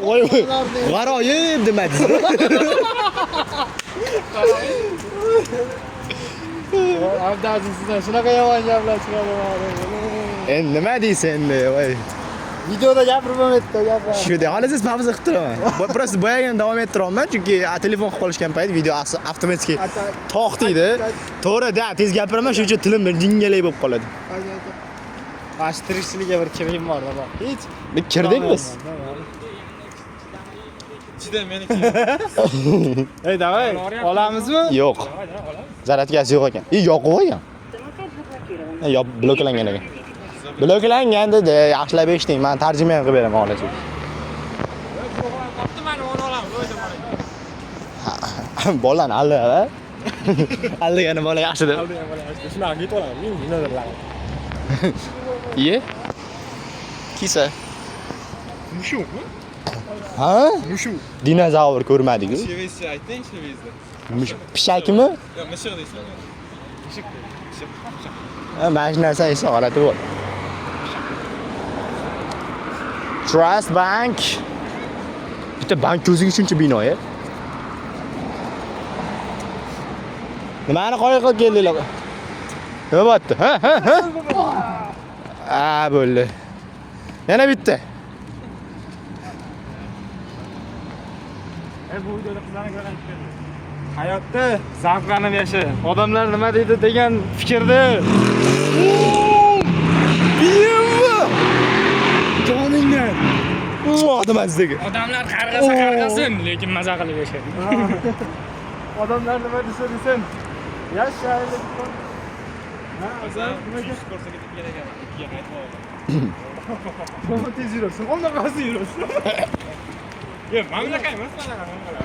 Voy, g'aroyib demadingiz. Abdulaziz sizdan shunaqa yomon gaplar chiqadi. Endi nima deysiz endi? Voy. Videoda gapirib bo'lmaydi, gapir. Shu de, hali siz pavza qilib turaman. Просто boyagina davom ettiryapman, chunki telefon qilib qolishgan payt video avtomatik to'xtaydi. To'g'ri, da, tez gapiraman, shuning uchun tilim bir jingalak bo'lib qoladi. Mana shu tirikchilikka bir kimim bor, baba. Hech. Biz kirdik biz. Ichida meniki. Ey, davay. Olamizmi? Yo'q. Zaradkasi yo'q ekan. I yoqib olgan. Yo'q, bloklangan ekan. Bloklangan dedi, yaxshilab eshiting, men tarjima ham qilib beraman xohlasangiz. Bolani aldadi. Aldagani bola yaxshi deb. Shunaqa ketib olaman, ming nimadirlar. Iye. Kisa. Mushukmi? Ha? Mushuk. Dinozavr ko'rmadik-ku. Shevizcha ayting, shevizda. Pishakmi? Yo'q, mishiq deysizmi? Mishiq. Mishiq. Ha, mana shu narsa esa g'alati bo'ldi. Trust Bank. Bitta bank o'ziga shuncha bino, ya. Nimani qoyil qilib keldinglar? Nima bo'pti? Ha, ha, ha. A, bo'ldi. Yana bitta. Bu videoda qizlarni ko'rgan chiqadi. Hayotda zavqlanib yasha. Odamlar nima deydi degan fikrda Joningdan. Nima sizdagi? Odamlar qarg'asa qarg'asin, lekin maza qilib yashaydi. Odamlar nima desa desin. Yashaylik. Nimaga ko'rsa ketgan ekan. Ikkiga qaytib oldim. Yomon tez yuribsan. Qanaqasi yuribsan? Yo'q, mana bunaqa emas, mana bunaqa.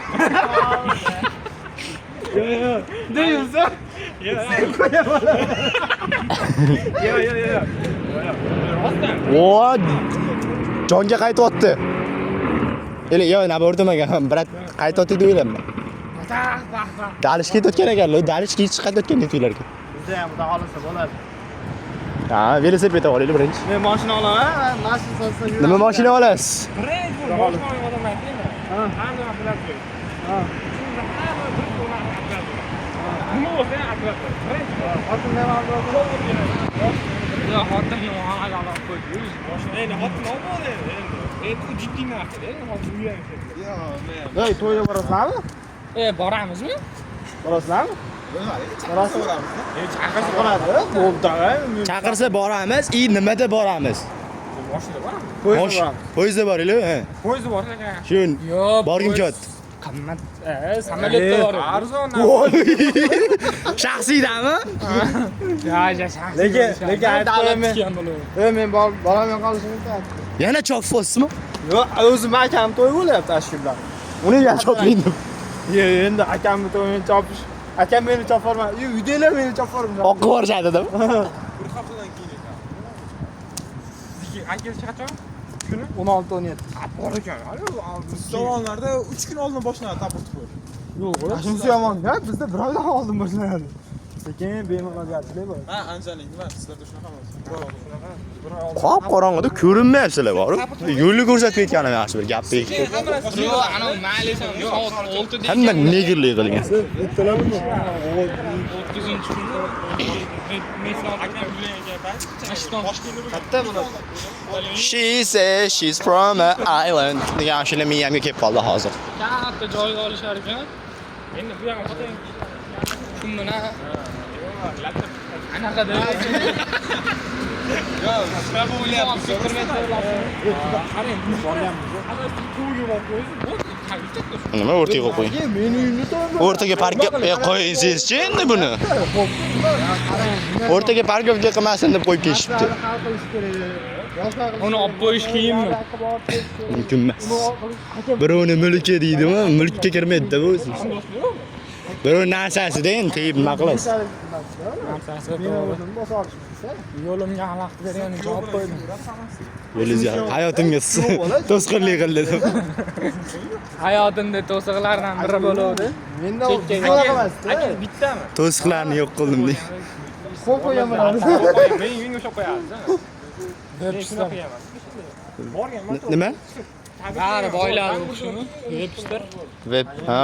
Yo'q, yo'q. Deyilsa. Yo'q, yo'q, yo'q, yo'q. Rostdan. O, jonga qaytyapti. Ele, yo'q, наоборот emagan, brat qaytyapti deb o'ylayman. Dalish ketayotgan ekan, dalish kechib qaytayotgan deb o'ylar ekan. Bizda ham xudo xolasa bo'ladi. Ha, velosiped olaylik birinchi. Men mashina olaman, mashina sotsa yuraman. Nima mashina olasiz? Birinchi bo'lib mashina olgan odamlar aytaymi? Har nima qilasiz. Ha. Har nima birinchi ularni qilasiz. Nima bo'lsa ham qilasiz. Birinchi Xotinni ham olib Yo'q, xotinni hali olib qo'ydi. Endi xotin olmadi endi. Endi u jiddiy narsa-da, endi hozir uylanib Ey, to'yga borasizlarmi? Boramizmi? Borasizlarmi? Borasizmi? Chaqirsa boradi. Bo'ldi, Chaqirsa boramiz, i nimada boramiz? Mashinada boramiz. Poyezdda boramiz. Poyezdda boraylik, ha. Poyezdda borsak ekan. Shu Yo'q, borgim poyezd kelyapti. Qimmat. Samolyotda borib. Arzon. Shaxsiydami? Ya, ya, shaxsiy. Lekin aytib qo'yaman. Davlat bo'ladi. Ey, men bolamga qolishim mumkin. Yana chopyapsizmi? Yo'q, o'zim akam to'y bo'lyapti shu bilan. Uni ham choping deb. Yo'q, endi akamni to'yini chopish. Akam meni choparman. Yo'q, uydagilar meni choparman. Oqib borishadi deb. Bir haftadan keyin ekan. Akasi qachon? 16 17. Bor ekan. Hali Salonlarda 3 kun oldin boshlanadi tapur tupur. Yo'q, shunisi yomon gap, bizda bir oydan oldin boshlanadi. Lekin bemalolgarchilik bor. Ha, anchalik nima? Sizlarda shunaqa emas. Bir oy oldin. Bir oy oldin. Qop qorong'ida ko'rinmayapsizlar borib. Yo'lni ko'rsatib ketganim yaxshi bir gap Yo'q, ana mayli soat 6 da Hamma negerlik qilgan. Ertalabmi? 30-kuni Katta bo'ladi. She says she's from an island. Degan ashula miyamga kelib qoldi hozir. Katta joyga olishar ekan. Endi bu ham xotin shu bilan anaqada. Yo'q, nima bo'lyapti? Nima o'rtaga qo'ying? Meni uyimni to'yim. O'rtaga parka qo'yingizchi endi buni. O'rtaga parkovka qilmasin deb qo'yib ketishibdi. Hal qilish kerak. Yoshlar qilish Uni olib qo'yish qiyinmi? Mumkin emas. Birovni mulki deydimi? Mulkka kirmaydi-da bu o'zi. Birov narsasida endi tegib nima qilasiz? Narsasi Meni to'g'ri. o'zim bosa olishim. Yo'limga xalaqit bergan uchun olib qo'ydim. Yo'lingizga hayotimga to'sqinlik qildi deb. Hayotimda to'siqlardan biri bo'luvdi. Menda Chekkaga. unaqa emas-da. Bittami? To'siqlarni yo'q qildim dey. Qo'l qo'yaman. Men uyimga ushlab qo'yamiz. Deb Shunaqa emas. Borganman. Nima? Bari boylar o'qishimi? Webster. Web. Ha.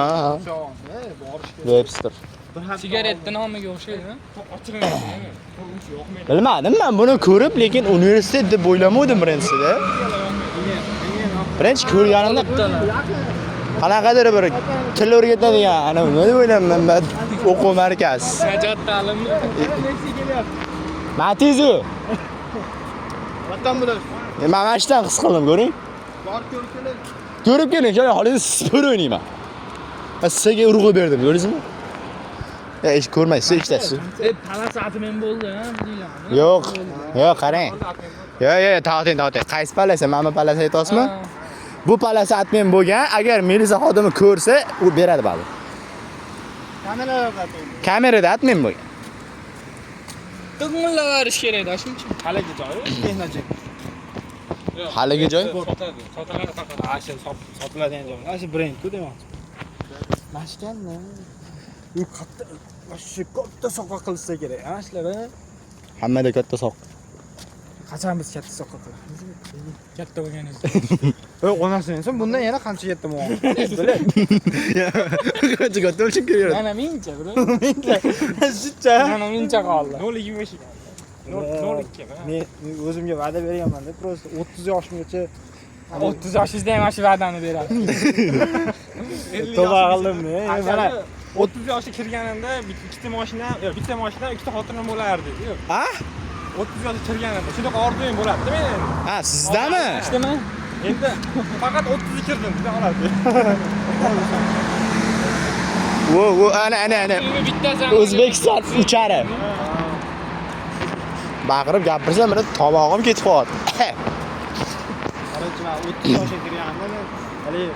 Webster. Sigaretni nomiga o'xshaydi. Bilmadim men buni ko'rib, lekin universitet deb o'ylamovdim birinchisida. Birinchi ko'rganimda qanaqadir bir til o'rgatadigan, ana nima deb o'ylayman men, o'quv markazi. Najot ta'limi. Matiz u. Vatan bilan. Men mana shudan his qildim, ko'ring. Borib ko'rib keling. Ko'rib keling, keling, hali spor o'ynayman. Men sizga urg'u berdim, ko'rdingizmi? Ish ko'rmaysiz, eshitasiz. Palasa admin bo'ldi, ha, deyiladi. Yo'q. Yo'q, qarang. Yo'q, yo'q, to'xtang, to'xtang. Qaysi palasa? Mana bu palasa aytyapsizmi? Bu palasa admin bo'lgan, agar milisa xodimi ko'rsa, u beradi baribir. Kameralarda admin. Kamerada admin bo'lgan. Tug'illaverish kerak da shuncha. Haligi joyi, texnochek. Haligi joy? Sotadi. Sotiladi faqat. Ha, shu sotiladigan joy. Ana shu brend-ku demoqchi. Mashkanmi? U katta, shu katta soqqa qilsa kerak. Ana shular. Hammada katta soq. Qachon biz katta soqqa qilamiz? Katta bo'lganingiz. Yo'q, onasini inson bundan yana qancha katta muammo. Qancha katta o'lchab kerak. Mana mincha, bro. Shuncha. Mana mincha qoldi. 0.25 ekan. 0.02. Men o'zimga va'da berganman-da, просто 30 yoshimgacha 30 yoshingizda ham shu va'dani beradi. tavba qildim. Mana 30 yoshga kirganimda ikkita mashina, yo'q, bitta mashina, ikkita xotinim bo'lardi. Yo'q. Ha? 30 yoshga kirganimda shunaqa orzuyim bo'ladi meni. Ha, sizdami? Ishlama. Endi faqat 30 ga kirdim, juda oladi. Vo, vo, ana, ana, ana. Bittasi O'zbekiston uchari. Baqirib gapirsam, mana tomog'im ketib qoldi. Birinchi man 30 yoshga kirganimda men haligi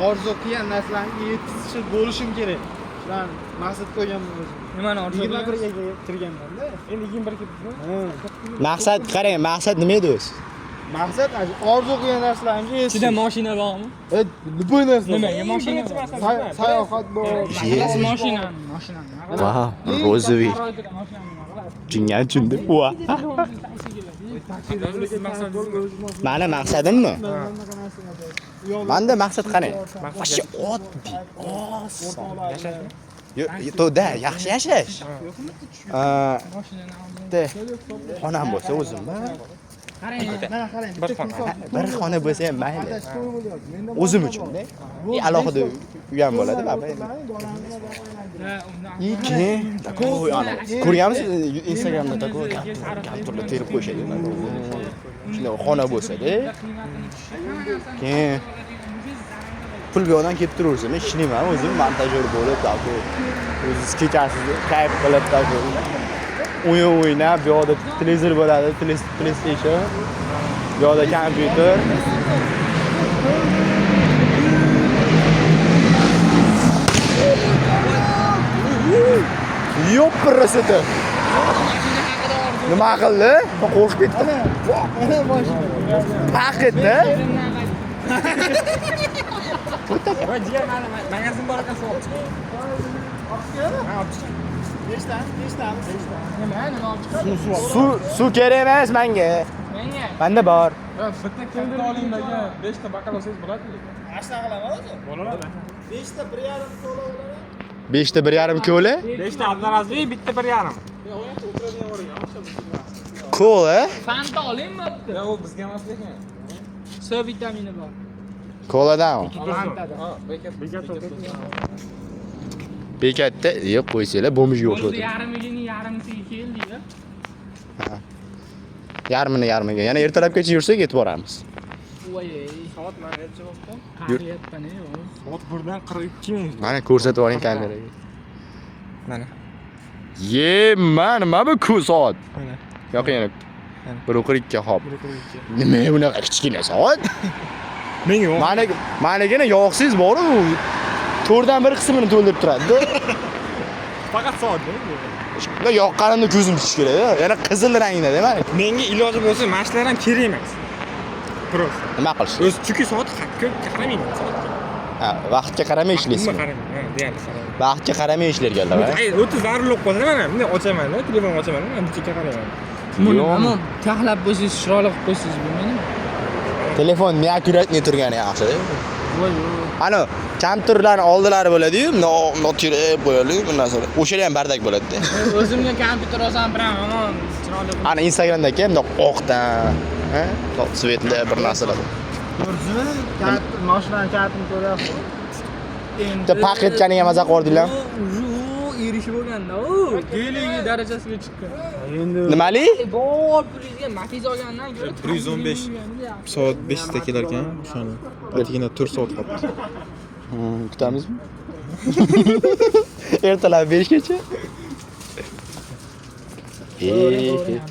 orzu qilgan narsalarni yetkizishi bo'lishim kerak. Shularni maqsad qo'yganman o'zim. Nimani orzu 21 ga kirganman-da. Endi 21 kirdingizmi? Maqsad qarang, maqsad nima edi o'zi? Maqsad orzu qilgan narsalarga yetish. Ichida mashina bormi? Любой narsa. Nimaga mashina? Sayohat bor. Qilasiz mashinani, mashinani. Vau, розовый. Jingan tushundim. Va. Mani maqsadimmi? Menda maqsad qanday? Вообще oddiy, oson. Yo'q, to'da, yaxshi yashash. Bitta xonam bo'lsa o'zimmi? Mana qarang, Bir xona. Bir xona bo'lsa ham mayli. O'zim uchun-da. Alohida uy ham bo'ladi, baribir. Keyin такой ana ko'rganmisiz Instagramda такой kompyuterlar terib qo'yishadi. Shunday xona bo'lsa-da. Keyin pul bu yoqdan kelib turaversa, men ishlayman, o'zim montajyor bo'lib, такой o'zingiz kechasi kayf qilib, такой o'yin o'ynab, bu yoqda televizor bo'ladi, PlayStation, bu yoqda kompyuter. Yo'q, nima qildi? Men qo'rqib ketdim. Paq etdi. Voy jigar, mana magazin bor ekan, suv olib chiqing. Ha, olib chiqing. Beshtami? Nima, nima olib chiqadi? Suv, suv kerak emas menga. Menga. Menda bor. Bitta kimdir oling aka. 5 ta bakal olsangiz bo'ladi lekin. Mana shunaqa qilaman o'zi. Bo'ladi. 5 ta 1.5 kola olaman. 5 ta 1.5 kola. 5 ta одноразовый, bitta 1.5. Kola? Fanta olingmi bitta? Yo'q, u bizga emas lekin. C vitamini bor. Koladanmi? Fantada. Ha, bekat, bekat. Bekatda yo'q qo'ysanglar, bomjga O'zi o'xshaydi. yarmigining yarmisiga keldik-a. Yarmini yarmiga. Yana ertalabgacha yursak yetib boramiz. Voy. Soat mana necha bo'libdi? Qariyapman, ey. Soat 1dan 42 minut. Mana ko'rsatib oling kameraga. Mana. Ye, man, nima bu ku soat? Mana. Yo'q, yana 1:42 hop. 1:42. Nima bunaqa kichkina soat? Menga yo'q. Manigini yoqsangiz bor-u, to'rtdan bir qismini to'ldirib turadi-da. Faqat soat. Shunda yoqqanimda ko'zim tushishi kerak-da. Yana qizil rangda, mana. Menga iloji bo'lsa, mana shular ham kerak emas. Просто. Nima qilish? O'zi chunki soat ko'p qaramayman soatga. Ha, vaqtga qaramay ishlaysizmi? Umuman qaramayman. Ha, deyarli qaramayman. Vaqtga qaramay ishlarganlar, ha? Ay, o'ta zarur bo'lib qolsa mana bunday ochaman, telefon ochaman, mana bunchaga qarayman. Buni Yo'q. ammo taxlab qo'ysangiz, chiroyli qilib qo'ysangiz bo'lmaydimi? Telefon neakkuratniy turgani yaxshi. Ana kompyuterlarni oldilari bo'ladi-yu, bundoq terib qo'yadi, bu narsalar. O'shalar ham bardak bo'ladi-da. O'zimga kompyuter olsam biram yomon chiroyli. Ana Instagramdagi bundoq oqdan, ha? Bundoq svetli bir narsalar. Ko'rdingizmi? Mashinani kartini ko'ryapsiz. Bitta paq etganiga maza qildinglar. U erishib bo'lganda, u geligi darajasiga chiqqan. Endi Nimali? Bor pulingizga Matiz olgandan ko'ra 115 soat 5 da kelar ekan, o'shani. Atigina 4 soat qolibdi. Kutamizmi? Ertalab 5 gacha.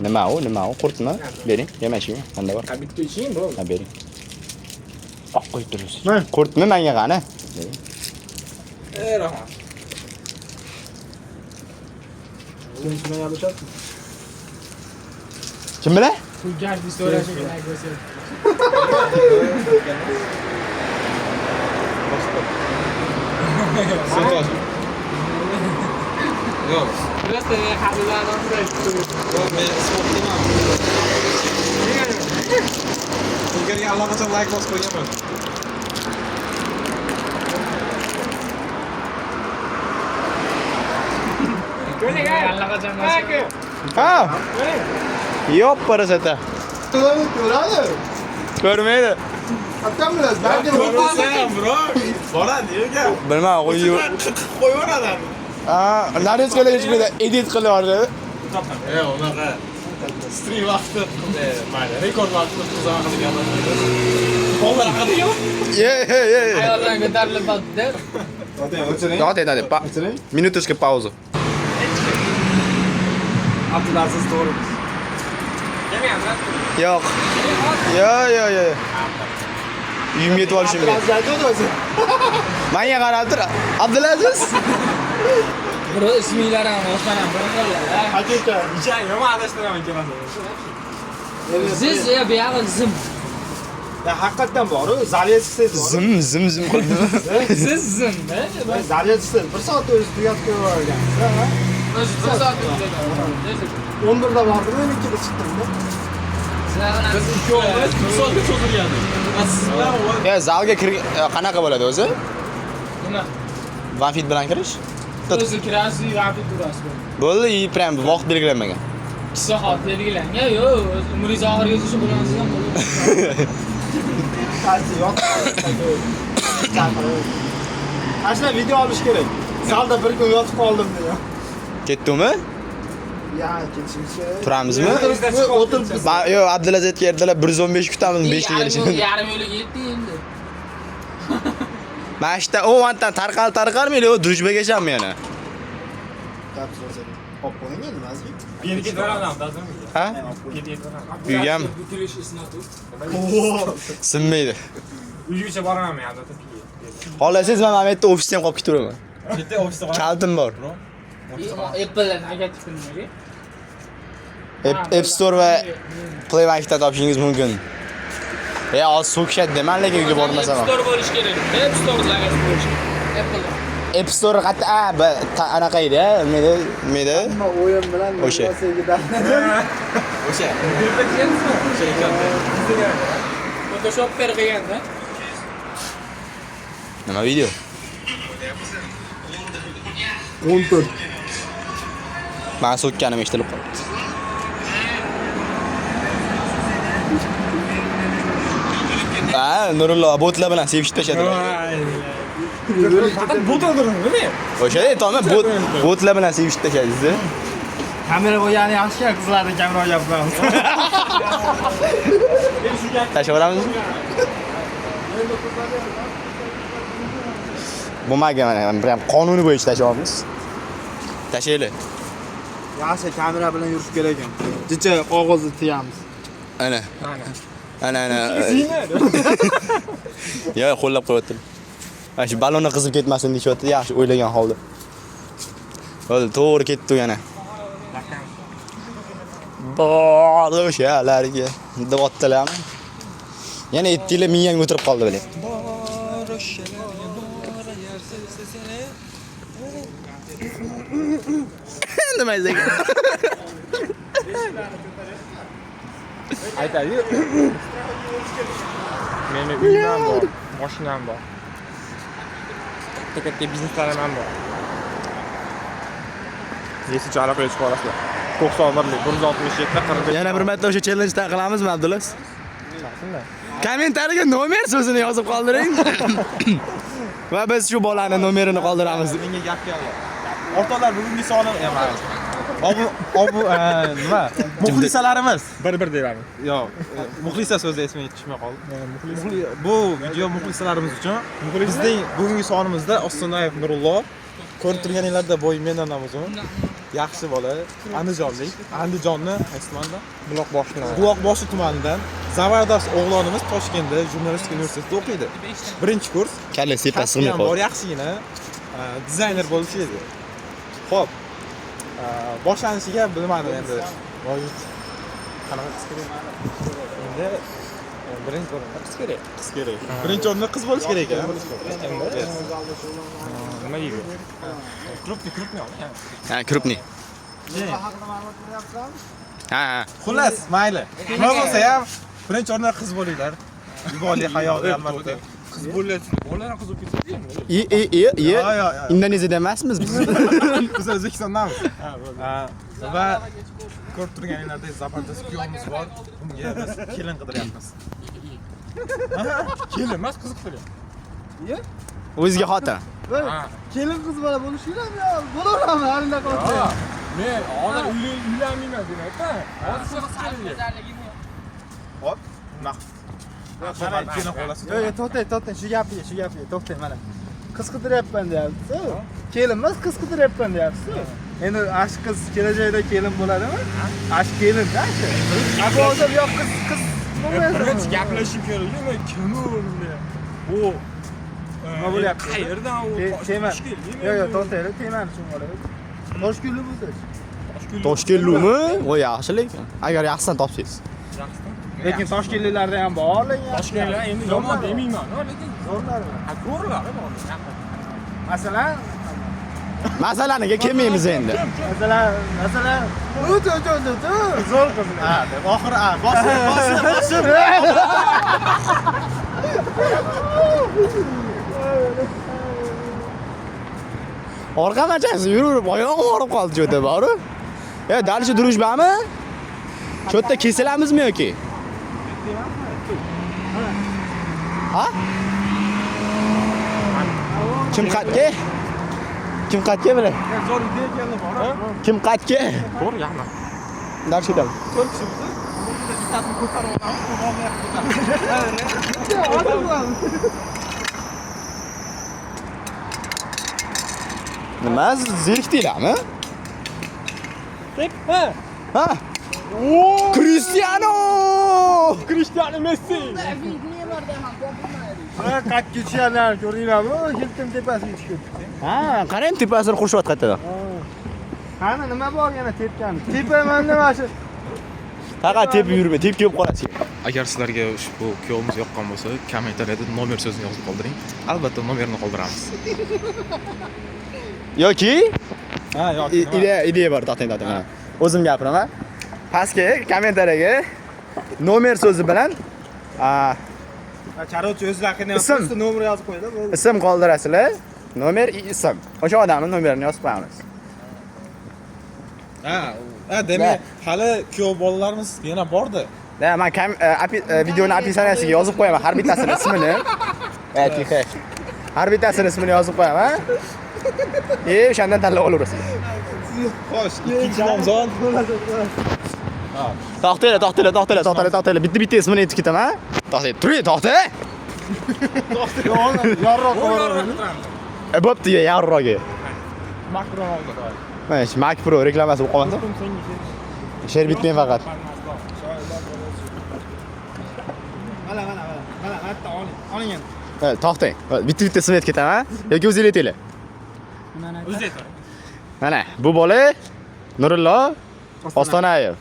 Nima u? Nima u? Qurtmi? Bering, yemashing. Qanda bor? Bitta iching bo'ldi. Ha, bering. Oq qo'yib turibsiz. Qurtmi menga qani? Bering. Ey rahmat. Sen bilan gaplashasiz. Kim bilan? Pul gardi so'rashi kerak bo'lsa. Yo'q. Просто men hazillarni Yo'q, men isbot qilaman. Ilgariga allaqachon like bosib qo'yganman. Allaqachon Ha. Yo'q, parasata. Ko'radi. Ko'rmaydi. Qattan bilasiz? Balki Ko'rmasam, bro. Boradi, yo'q. Bilmadim, qo'yib Qo'yaveradi. Ha, narezkalar chiqmaydi, edit qilib yubordi. E, unaqa stream vaqti, mayli, rekord vaqti o'tkazaman qilgan. Bolalar haqida Ye, ye, ye. Ayoldan ko'tarilib qoldi. O'chiring. Давайте, давайте. Минуточка паузу. Abdulaziz to'g'ri. Yo'q. Yo'q, yo'q, yo'q. Uyimga yetib olishim kerak. Abdulaziz aytdi o'zi. Menga qarab tur. Abdulaziz. Bro isminglar ham Osman ham bir xil. Aka, Ichang, yomon adashtiraman kelmasa. Ziz ya bu yog'i zim. Ya haqiqatdan bor-u, zalga chiqsangiz bor. Zim, zim, zim qildi. Ziz zim. Zalga chiqsangiz 1 soatda o'zi tugatib qo'yavergan. O'zi bir soat o'tadi. 11 da bordim, 12 da chiqdim-da. Biz ikkovimiz 1 soatga cho'zilgandik. Siz bilan Ya zalga kir qanaqa bo'ladi o'zi? Nima? Vanfit bilan kirish? O'zi kirasiz, vaqt turasiz. Bo'ldi, и prям vaqt belgilanmagan. 2 soat belgilangan. Yo'q, o'zi umringiz oxirigacha shug'ullansangiz ham bo'ladi. Qaysi yo'q. Ana shunday video olish kerak. Zalda bir kun yotib qoldim degan. Ketdimi? Ya, ketishimiz kerak. Turamizmi? O'tirib Yo'q, Abdulaziz aytgan ertalab 115 kutamiz 5 ga kelishini. Yarim yo'liga yetdi endi. Mana shu yerdan o'vandan tarqal tarqalmaydi, u drujbagachami yana? gap so'zak. Olib qo'ying endi mazga. Yerga boraman, dazim. Ha? Yerga boraman. Uygami? Bukilish isnoti. Sinmaydi. Uygacha boraman men albatta. Xohlasangiz men mana bu yerda ofisda ham qolib ketaveraman. Yerda ofisda qoraman. Kalitim bor. Apple'dan negativ nimaga? App Store va Play Marketda topishingiz mumkin. Ya, hozir so'kishadi deman, lekin uyga bormasam App ham. Store bo'lishi kerak. App Store lagasi bo'lishi kerak. Apple'dan. App Store qayerda? A, anaqa edi, nima edi? Nima edi? Hamma o'yin bilan O'sha. O'sha. O'sha ekan. Photoshop per qilganda. Nima video? 14. Men so'kkanim eshitilib qoldi. Ha, Nurullo botlar bilan sevishib tashladilar. Faqat bot o'ldirdim, nima? O'sha aytaman, bot botlar bilan sevishib tashladingiz. Kamera qo'ygani yaxshi ekan, qizlarni kamera olib qo'yamiz. Tashlab yuboramizmi? Bo'lmagan mana, prям qonuni bo'yicha tashlayapmiz. Tashlaylik. Yaxshi kamera bilan yurish kerak ekan. Jicha qog'ozni tiyamiz. Ana. Ana, ana. Yo'q, qo'llab qo'yaptim. Mana shu ballonni qizib ketmasin deyishyapti, yaxshi o'ylagan holda. Bo'ldi, to'g'ri ketdi u yana. Bor o'shalarga deyaptilarmi? Yana etdinglar, miyamga o'tirib qoldi biling. Nima ekan? Aytadi. Meni uyim ham bor, mashinam bor. Katta katta bizneslarim ham bor. Yesicha aloqaga chiqa olasizlar. 91 167 45. Yana bir marta o'sha challengedan qilamizmi, Abdulaziz? Kommentariyaga nomer so'zini yozib qoldiring. Va biz shu bolani nomerini qoldiramiz. Menga gap keldi. O'rtoqlar, bugungi soni emas. Obu obu nima? Muxlisalarimiz. Bir-bir deyman. Yo'q, muxlisa so'zi esimga tushmay qoldi. Bu video muxlisalarimiz uchun. Bizning bugungi sonimizda Ostonayev Nurullo ko'rib turganinglarda bo'yi mendan ham uzun. Yaxshi bola, andijonlik. Andijonni qaysi tumanda? Buloqboshi tumani. Buloqboshi tumanidan Zabardast o'g'lonimiz Toshkentda jurnalistika universitetida o'qiydi. Birinchi kurs. Kalla sepasi Kasbi ham bor, yaxshigina dizayner bo'lib ishlaydi. Xo'p. Boshlanishiga bilmadim endi. Mavjud qanaqa qiz kerak? Endi Birinchi o'rinda qiz kerak. Qiz kerak. Birinchi o'rinda qiz bo'lishi kerak ekan. Nima deydi? Крупный, крупный ol. Ha, крупный. Ha, ha. Xullas, mayli. Nima bo'lsa ham birinchi o'rinda qiz bo'linglar. Yuborli hayot albatta. Qiz bo'lyapti. Bolalar ham qiz bo'lib ketsa deymi? I i i i. Yo, yo, yo. Indoneziyada emasmiz biz. Biz O'zbekistondamiz. Ha, va ko'rib turganinglardek zabardast kuyovimiz bor. Bunga biz kelin qidiryapmiz. Kelin emas, qiz qidiryapti. O'ziga xotin. Ha. Kelin qiz bola bo'lishi kerakmi yo bo'laverami hali unaqa bo'lsa? Ha, men hozir uylanmayman demayapman. Hozir qiz kerak. Hop, naq. Mana kelin xolasi. Yo'q, yo'q, to'xtang, to'xtang, shu gapiga, shu gapiga, to'xtang mana. Qiz qidiryapman deyapsiz. Kelin emas, qiz qidiryapman deyapsiz. Endi ash qiz kelajakda kelin bo'ladimi? Ash kelin-da shu. Bu hozir yo'q qiz, qiz bo'lmaydi. Birinchi gaplashib kerak, men kim u Bu Nima bo'lyapti? Qayerdan u? Tema. Toshkentlikmi? Yo'q, yo'q, to'xtanglar, temani tushunib olaylik. Toshkentli bo'lsa. Toshkentlikmi? Voy, yaxshi lekin. Agar yaxshidan topsangiz. Lekin toshkentliklarda ham bor, lekin Toshkentlar endi yomon demayman, lekin zo'rlari bor. ha, zo'rlari bor. Masalan, Masalaniga kelmaymiz endi. masalan, o't o't o't o't zo'r qizlar. Ha, deb oxiri ha, bosib, bosib, bosib. Orqa machasi yuraverib oyog'im og'rib qoldi cho'ta boru. E, dальше дружбами? Shu yerda kesilamizmi yoki? Ha? Kim qatga? Kim qatga bilan? Zo'r ideya keldi bor. Kim qatga? To'g'ri, yaxshi. Dальше ketamiz. To'rt kishi biz. Bittasini ko'tarib olamiz, uni olmayapti. Nima zerikdinglarmi? Tepa. Ha? Cristiano! Cristiano Messi. Ha, qayerga tushganlarni ko'rdinglarmi? Hilton tepasiga tushib ketdi. Ha, qarang tepasini qurishyapti qayerda. Qani nima bor yana tepgan? Tepa mana mana shu. Faqat tepib yurma, tepki bo'lib qolasiz. Agar sizlarga ushbu kuyovimiz yoqqan bo'lsa, kommentariyada nomer so'zini yozib qoldiring. Albatta nomerni qoldiramiz. Yoki Ha, yoki ideya bor, to'xtang, to'xtang. Mana. O'zim gapiraman. Pastga kommentariyaga nomer so'zi bilan Короче, o'zlarini Ism. nomer yozib qo'ydi, bo'ldi. Ism qoldirasizlar. Nomer, ism. O'sha odamning nomerini yozib qo'yamiz. Ha, ha, demak, hali kuyov bolalarimiz yana bordi. Da, man videoni описание siga yozib qo'yaman har bittasini ismini. Тихо. Har bittasini ismini yozib qo'yaman. E, o'shandan tanlab olaverasiz. Xo'sh, ikkinchi nomzod. To'xtanglar, to'xtanglar, to'xtanglar, to'xtanglar, to'xtanglar. Bitta bitta ismini aytib ketaman. To'xtang, turing, to'xtang. Yorroq qo'yib. Bo'pti, yarrogi. Makron oldi. Mana shu Mac Pro reklamasi bo'lib qolmasin. She'r bitmang faqat. Mana, mana, mana. Mana, hatto oling. Oling endi. Ha, to'xtang. Bitta bitta ismini aytib ketaman. Yoki o'zingiz aytinglar. O'zi aytadi. Mana bu bola Nurullo Ostonayev.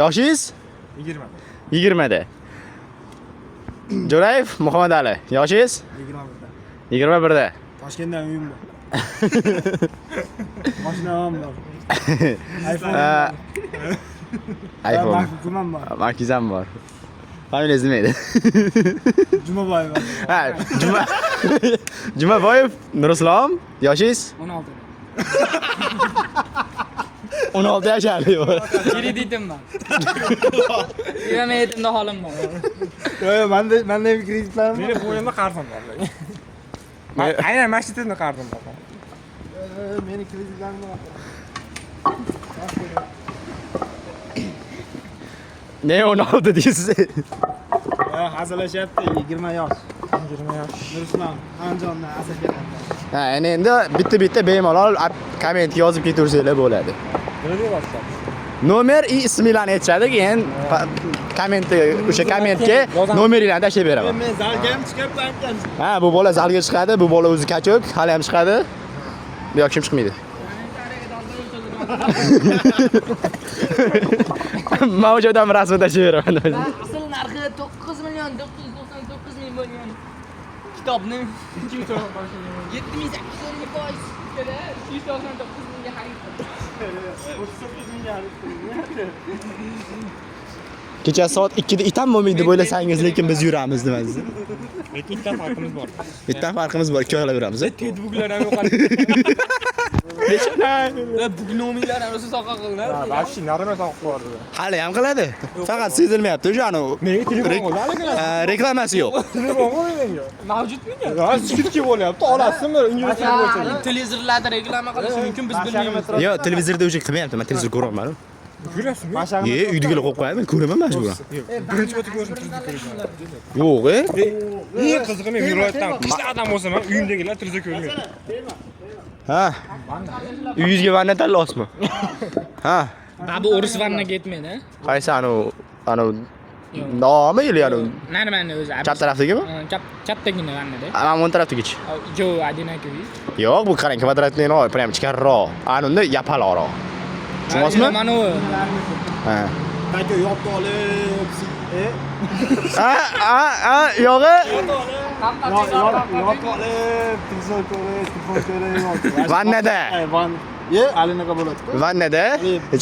Yoshingiz 20. 20 da. Jo'rayev Muhammad Ali. Yoshingiz 21 da. 21 da. Toshkentdan uyim bor. Mashinam ham bor. iPhone. iPhone. MacBook'im ham bor. Macingiz ham bor. Familiyangiz nima edi? Jumaboyeva. Ha, Juma Jumaboyev Nurislom, yoshingiz 16. 16 yasharli. Kreditim bor. 27 da holim bor. Yo'q, menda ham kreditlarim bor. Meni bo'ynimda qarzim bor. Aynan mana shu yerda qarzim bor. Yo'q, meni kreditlarim bor. Ne 16 deysiz? Ha, hazillashyapti, 20 yosh. 20 yosh. Nurislom Andijondan Asakadan. Ha, endi bitta-bitta bemalol komment yozib ketaversanglar bo'ladi. Nima deyapsiz? Nomer и isminglarni aytishadi, keyin kommentga o'sha kommentga nomeringlarni tashlab beraman. Men zalga ham chiqib, bankka ham chiqib. Ha, bu bola zalga chiqadi, bu bola o'zi качок, hali ham chiqadi. Bu yoq kim chiqmaydi. Men o'sha odam rasmini tashlab beraman. Asl narxi 9 million 999 ming bo'lgan kitobni 7850% ikkala 299 mingga xarid qildim. 39 mingga xarid qildim. Kecha soat 2 da itam bo'lmaydi deb o'ylasangiz, lekin biz yuramiz nimasi. Lekin ikkita farqimiz bor. Bitta farqimiz bor, ikki oyoqlab yuramiz. Tedbuklar ham yo'qoldi. Bugnomiylar ham rosa soqa qildi. Вообще normal soqib qo'yardi. Hali ham qiladi. Faqat sezilmayapti o'sha anavi. Menga telefon bo'ldi, Reklamasi yo'q. Telefon bo'ldi menga. Mavjudmi? Ha, скидка bo'lyapti. Olasizmi? Ingliz tili bo'yicha. Televizorlarda reklama qilishi mumkin, biz bilmaymiz. Yo'q, televizorda o'sha qilmayapti. Men televizor ko'ryapman. Ko'rasizmi? E, uydagilar qo'yib qo'yadi, men ko'raman majburan. Birinchi marta ko'rishim televizor ko'rishim. Yo'q, e. Eng qizig'i men viloyatdan qishloqdan bo'lsam ham uyimdagilar televizor ko'rmaydi. Ha. Uyingizga vanna tanlayapsizmi? Ha. Bu o'ris vannaga ketmaydi. Qaysi anu anu Nomi или anu Нормально o'zi. chap tarafdagimi? Chap chapdagina vannada. Mana o'ng tarafdagichi. Ikkovi одинаковый. Yo'q, bu qarang, квадратный roq, prям ichkariroq. Ana unda yapaloqroq. Tushunyapsizmi? Mana u. Ha. Aka yopdi olib, e, A, a, a, yo'g'i. yopdi olib, televizor ko'rib, telefon ko'rib. Vannada. Ay, van. Ye, alinaqa bo'ladi. Vannada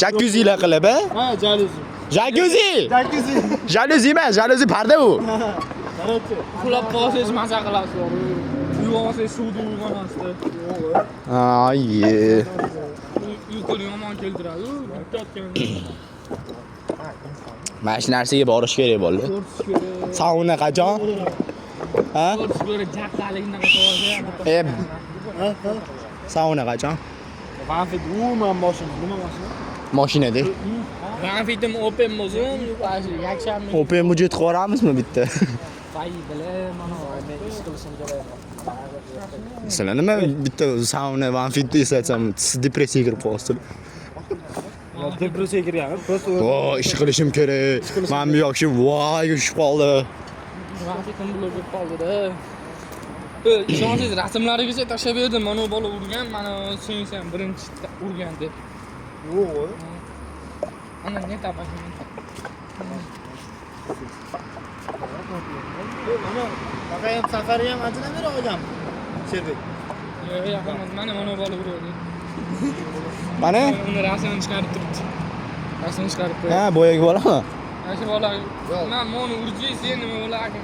jakuzilar qilib, a? Ha, jaluzi. Jakuzi! Jakuzi. Jaluzi emas, jaluzi parda u. Короче, Uxlab qolsangiz maza qilasiz. Uyg'onsangiz suvda uyg'onasiz. Ay. Uyquni yomon keltiradi. Bitta otgan. Mana shu narsaga borish kerak bo'ldi. Sauna qachon? Ha? Ko'rish ko'ra jaqqaligini qilsa. E. Sauna qachon? Vanfit umuman mashina, nima mashina? Mashinada. Vanfitim open bo'lsin, yakshanba. Open budget qilib yuboramizmi bitta? Voy bila, mana men ish qilishim kerak. Sizlar nima bitta sauna vanfitni eslatsam, siz depressiyaga kirib qolasizlar. Depressiyaga kirganmi? Просто O, ish qilishim kerak. Mana bu yoqshi voy tushib qoldi. Vanfitim blok bo'lib qoldi-da. Ishonsangiz rasmlarigacha tashlab berdim. Mana bu bola urgan, mana sen sen birinchi urgan deb. yo'q. Ana ne tapasini. Mana Faqat safari ham anchadan beri olgan. Sherbek. Yo'q, yo'q, mana mana bola uradi. Mana? Uni rasmini chiqarib turibdi. Rasmini chiqarib qo'ydi. Ha, boyagi bolami? Mana shu bola, man buni ursangiz sen nima bo'larkan?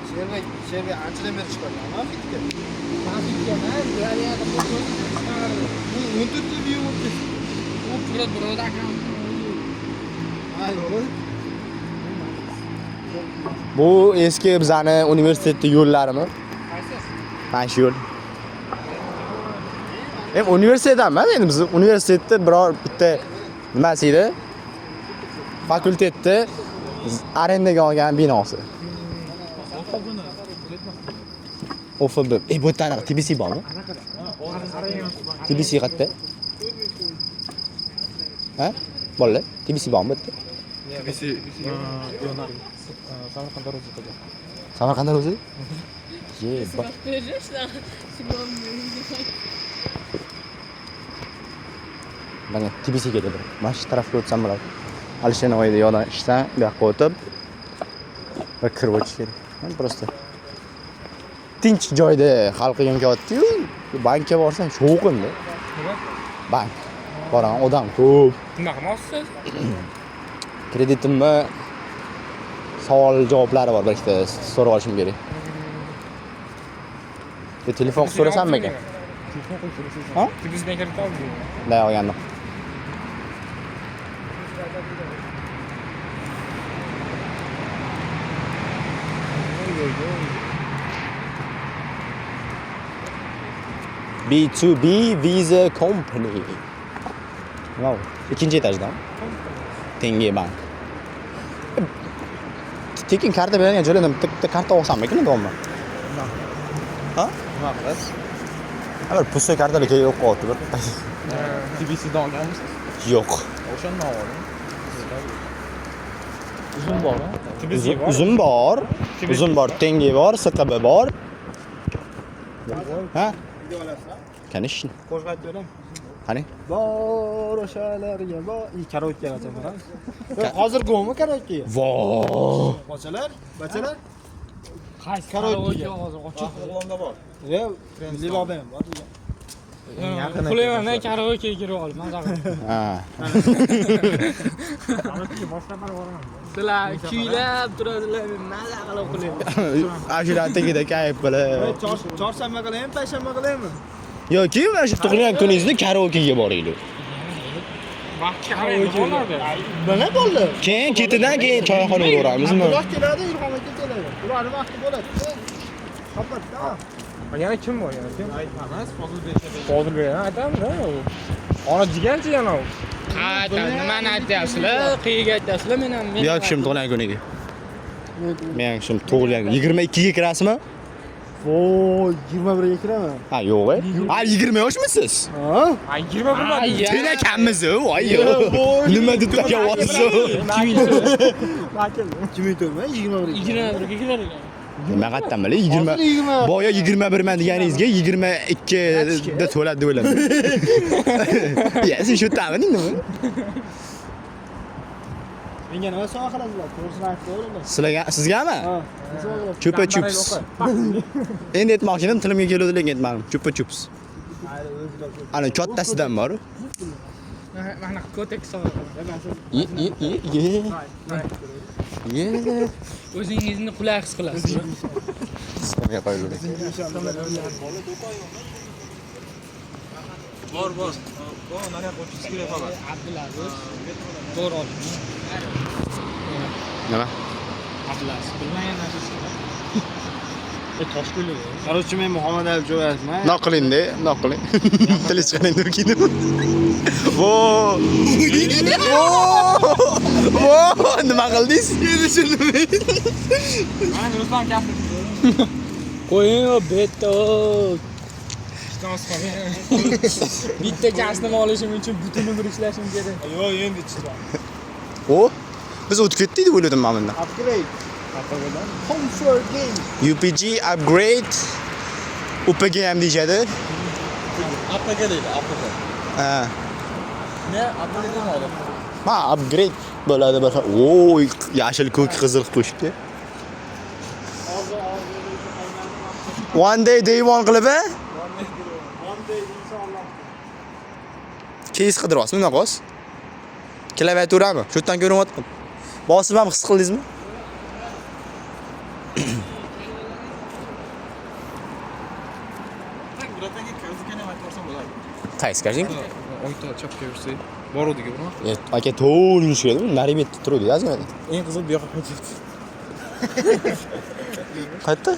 Sherbek, Sherbek anchadan beri chiqargan. Vanfitga. Vanfitga emas, Gladiator chiqardi. Bu 14 yil yuribdi. U turib birovda akam. Ha, yo'q. Bu eski bizani universitetda yo'llarimi? Qaysi? Mana shu yo'l. Endi universitet ham emas, endi biz universitetda biror bitta nimasi edi? Fakultetda arendaga olgan binosi. OFB. E, bu yerda anaqa TBC bormi? TBC qayerda? Ha? Bolalar, TBC bormi bu yerda? TBC Samarqand darvozasida. Samarqand darvozasida? Ye, ba- Mana TBC ketadi. Mana shu tarafga o'tsam bo'ladi. Alisher Navoiyda yoqdan ishdan bu yoqqa o'tib bir kirib o'tish kerak. Men просто tinch joyda hal qilgim kelyapti-yu, bankka borsam shovqinda. Bank. Boraman, odam ko'p. Nima qilmoqchisiz? Kreditimni savol javoblari bor, bir ikkita so'rab olishim kerak. Telefon qilib so'rasammikan? Ha? Bizdan kredit oldingmi? Bunday olgandim. B2B Visa Company. Nima bu? Ikkinchi etajdan. Tenge bank. Tekin karta beradigan joylardan bitta karta olsammikin deyapman. Ha? Nima qilasiz? Ha, bir пустой kartalar kerak yo'q qolyapti bir. TBC'dan olganmisiz? Yo'q. O'shandan oling. Uzum bormi? TBC bor. Uzum bor. Uzum bor, tenge bor, SQB bor. Ha? Конечно. Qo'shiq aytib beraman. Qani? Bor o'shalarga bor. I karaokegacha boramiz. Yo'q, hozir go'mi karaokega? Vo. Bochalar, bachalar. Qaysi Karaoke. karaoke hozir ochiq? O'g'londa bor. Yo'q, Liboda ham bor. Uxlayman, karaokega kirib olib, maza qilib. Ha. Sizlar kuylab turasizlar, men maza qilib uxlayman. Ashula tagida kayf qilib. Chorshanba qilaymi, payshanba qilaymi? Yoki mana shu tug'ilgan kuningizda karaokega boraylik. Vaqtga qarang, nima bo'ladi? Nima bo'ldi? Keyin ketidan keyin choyxonaga boramizmi? Abdulloh keladi, Ilhom aka keladi. Ularni vaqti bo'ladi. Topadi, tamam. Yana kim bor yana kim? Aytamiz, Fozilbek. Fozilbek aytamiz, u. Ona jigarchi yana u. Qayta, nimani aytyapsizlar? Qayerga aytyapsizlar? Men ham men. Bu kishim tug'ilgan kuniga. Men kishim tug'ilgan 22 ga kirasizmi? Voy, 21 ga kiraman. Ha, yo'q. Ha, 20 yoshmisiz? Ha? Ha, 21 mi? Sen ekanmiz, voy. Nima deb takayapsiz? 2004 mi? 21 21 ga kirar ekan. Nima qayerdan bilay? 20 20. Boya 21 man deganingizga 22 da to'ladi deb o'yladim. Ya, sen shu yerdamiding nima? Menga nima sovg'a qilasizlar? To'g'risini aytib qo'yinglar. Sizlarga, sizgami? Ha, nima sovg'a qilasiz? Chupa chups. Endi aytmoqchi edim, tilimga keluvdi, lekin aytmadim. Chupa chups. Mayli, o'zinglar ko'ring. Ana kattasidan bor. Mana ko'tak sovg'a qilaman. Ye, ye, ye, ye. Ye. O'zingizni qulay his qilasiz. Sizga qo'yildi. Bor, bor. O, naryoq o'tishingiz kerak faqat. Abdulaziz. To'g'ri oling. Nima? Abdulaziz bilmagan narsasi. Короче, men Muhammad Ali Jo'rayevman. Nima qiling-da, nima qiling. Tili chiqaring deb kiydim. Vo! Vo! Vo! Nima qildingiz? Endi tushundim. Mana Ruslan kafir. Qo'ying, bitta. Bitta kasbni olishim uchun butun umr ishlashim kerak. Yo'q, endi chiqdi. O, biz o'tib ketdik deb o'yladim men bundan. Upgrade. Comfort game. UPG upgrade UPG ham deyishadi. APG deydi, APG. Ha. Ne? APG demaydi. Ma upgrade bo'ladi bir xil. Oy, yashil, ko'k, qizil qilib qo'yishibdi. One day day one qilib, a? One day inshaalloh. Кейс qidiryapsizmi, nima qilasiz? Klaviaturami? Shu yerdan ko'rinyaptimi? Bosib ham his qildingizmi? Bratanga korzinkani ham aytib yuborsam bo'ladi. Qaysi korzinka? O'ng chapga yursak, boruvdik bir marta. E, aka to'g'ri yurish kerak, nari betda turuvdi, ozgina. Eng qizig'i bu yoqqa qaytyapti. Qayerda?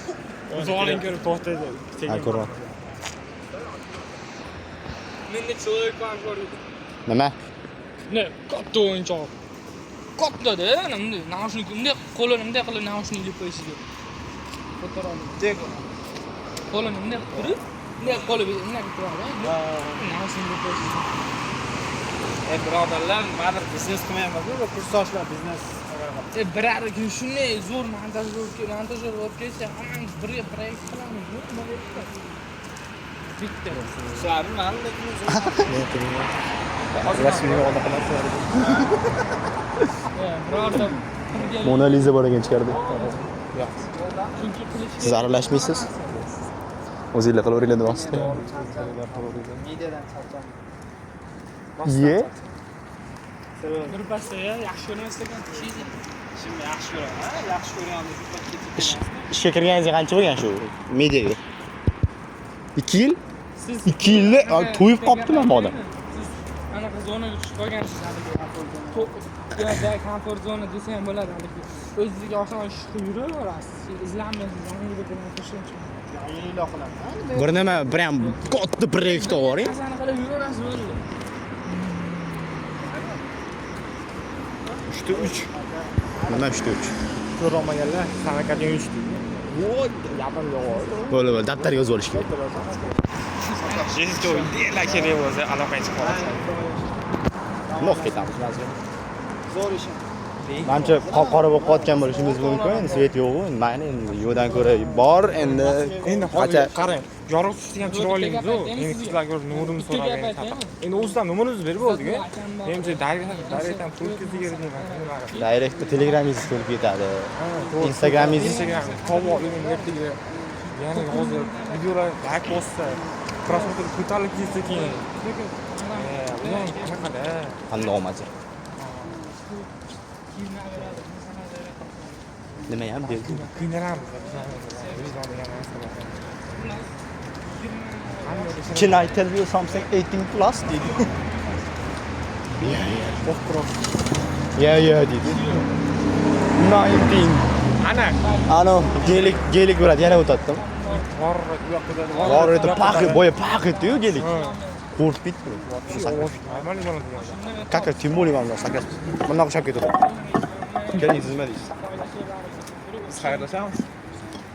Uzoqdan ko'rib to'xtaydi. Ha, ko'ryapti. Menda человек bor edi. Nima? Ne, katta o'yinchoq. Kattada, mana bunday naushnik, bunday qo'lini bunday qilib naushnik ilib qo'yishiga. Ko'tara oladi. Qo'lini bunday qilib turib, bunday qo'li bunday qilib turadi. Naushnik ilib qo'yishiga. E, birodarlar, nimadir biznes qilmayapmiz-ku, bu kursdoshlar biznes. E, biror kun shunday zo'r montajyor bo'lib ketsa, hammamiz birga proyekt qilamiz. Nima bo'libdi? Bitta. Shularni mani lekin Rasmiy oldi qilasiz. E, birorta birga Mona Liza bor ekan ichkarida. chunki qilish Siz aralashmaysiz? O'zinglar qilaveringlar demoqchisiz. Mediadan charchadim. Ye. Bir pasda yaxshi ko'rmas ekan ishingni. Ishimni yaxshi ko'raman. Yaxshi ko'rganimda shu paytgacha Ishga kirganingizga qancha bo'lgan shu mediaga? 2 yil? Siz 2 yilda to'yib qolibdimi bu odam? Siz anaqa zonaga tushib qolgansiz haligi. Komfort zona desa ham bo'ladi haligi. O'zingizga oson ish qilib yuraverasiz. Izlanmaysiz, yangilik bilan qo'shimcha. Yangiliklar qilaman. Bir nima, prям katta proyekt olib. Narsani qilib yuraverasiz bo'ldi. 3 ta 3. Nima 3 ta 3? Ko'rolmaganlar samokatga uchdi. Voy, gapim yo'q. Bo'ldi, bo'ldi, daftarga yozib olish kerak. Jesko ideal kerak bo'lsa, aloqaga chiqib qolasiz. Nima qilib ketamiz hozir? Zo'r ishim. Manimcha qop-qora bo'lib qotgan bo'lishimiz mumkin. Endi svet yo'q-ku. Endi mayli, endi yo'qdan ko'ra bor, endi Endi hozir qacha qarang, yorug' tushdi ham chiroylimiz-ku. Endi qizlar ko'rib nurini so'ragan. Endi o'zidan numaringizni berib bo'ldi-ku. Endi direktdan pul o'tkazib deyman. Direktda Telegramingiz to'lib ketadi. Instagramingiz Instagram topib olib ertaga yana hozir videolar like bossa, просмотр ko'tarilib ketsa keyin. Ulan qanaqada? qanday olmasa. Nima ham dedi? Qiynalamiz vijdon degan narsa bor. Can I tell you something 18 plus dedi. Yeah, yeah dedi. 19. Ana, Ano, gelik uradi, yana o'tadi. Bor edi, paq, boya paq etdi-yu gelik. Qo'rqib ketdim. Normal bo'ladi. Как тем более mana sakrash. Bundoq ushlab ketadi. Keling, siz nima deysiz? Biz xayrlashamiz.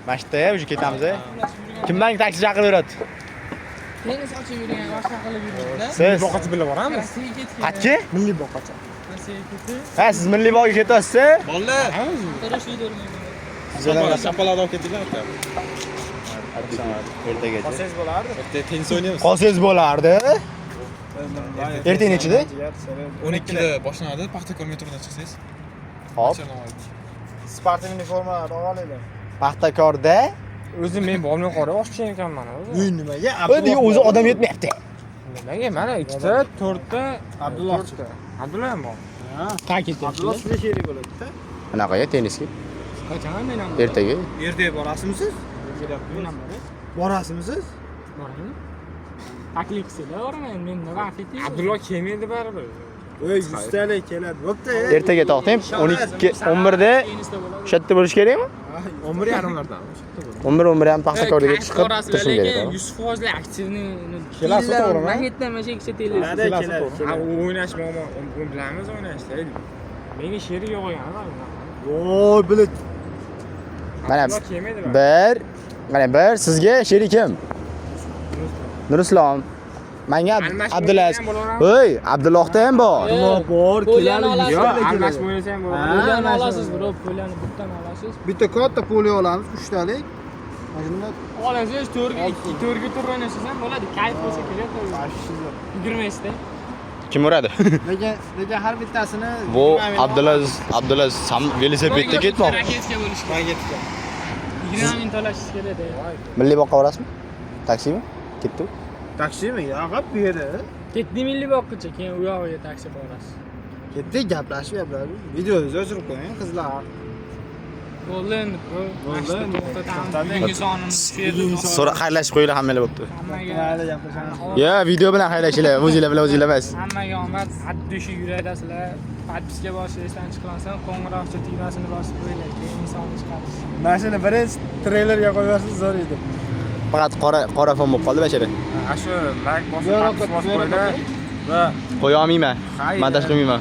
Mana shu yerda уже ketamiz. Kimdan taksi chaqiraveradi? Tennis ochib yurgan, boshqa qilib yurgan. Siz Boqacha birga boramiz. Rossiyaga ketgan. qatga? Milliy boqacha. Rossiyaga ketib, Ha, siz milliy bog'ga ketyapsiz? Bolalar, Rossiyaga o'rgangan. shapaloq olib ketinglar aka. Ertagacha. Qolsangiz bo'lardi. Ertaga tennis o'ynaymiz. Qolsangiz bo'lardi. Ertaga nechida? 12da boshlanadi. Paxtakor metrodan chiqsangiz. Hop. Sportivniy formalarni olinglar. Paxtakorda O'zim men bormay qolib oshib ekanman o'zi. Uy nimaga? O'zi o'zi odam yetmayapti. Nimaga? Mana 2ta, 4ta, Abdullohchi. Abdulloh ham bor. Abdulloh sizga sherik bo'ladi-da. Qanaqaga tennisga? Qachon men ham? Ertaga. Ertaga borasizmi siz? Men ham boray. Borasizmi siz? Boraymi? Taklif qilsalar boraman, men nima vaqt yetaymi? Abdulloh kelmaydi baribir. Ey, 100 talik keladi. Bo'pti. Ertaga to'xtang. 12 11da o'sha yerda bo'lish kerakmi? 11:30lardan. 11 11 ham Paxtakorga chiqib turishim kerak. 100% aktivni Kelasi to'g'rimi? Magnitdan mashina televizor. Keladi, keladi. Ha, u o'ynash muammo, uni bilamiz o'ynashda. Menga sherik yo'q ekan. Voy, bilib. Mana Abdulloh kelmaydi baribir. bir, mana bir sizga sherik kim? Nurislom. Menga Almashib Abdulaziz. o'ynasa ham bo'laveradi. Ey, Abdullohda ham bor. Bor, Polyani keladi. olasiz. Yo'q, almashib o'ynasa ham bo'ladi. Polyani olasiz, bro, polyani bittani olasiz. Bitta katta polya olamiz, uchtalik. Mana shunda Olasiz, to'rga ikki, to'rga to'rt o'ynasangiz ham bo'ladi. Kayf bo'lsa kerak. 20 ta. Kim uradi? Lekin har bittasini Bu Abdulaziz sam velosipedda ketmoqchi. Raketga bo'lish kerak. Raketga. 20 ming to'lashingiz kerak-da. Milliy boqqa borasizmi? Taksimi? Ketdi. Taksimi? Yo'q, bu yerda. Ketdi milliy boqqacha, keyin u yog'iga taksi borasiz. Ketdik, gaplashib, gaplashib. Videoingizni o'chirib qo'ying, qizlar. Bo'ldi endi, bro. Mana shu yerda to'xtatamiz. Bugungi sonimiz shu yerda. So'ra xayrlashib qo'yinglar hammanglar bo'pti. Hammaga Mayli, gaplashamiz. Yo, video bilan xayrlashinglar, o'zinglar bilan o'zinglar emas. Hammaga omad, haddi shu yurakdasizlar. Podpiska bosib esdan chiqmasin, qo'ng'iroqcha tugmasini bosib qo'yinglar, keyin insonni chiqarish. Mana shuni birinchi treylerga qo'yib yuborsangiz zo'r edi. Faqat qora qora fon bo'lib qoldi bashara. Shu like bosib, Yo'q, podpis bosib yo'q, qo'yinglar. Va Qo'ya olmayman. Xayr. Montaj qilmayman.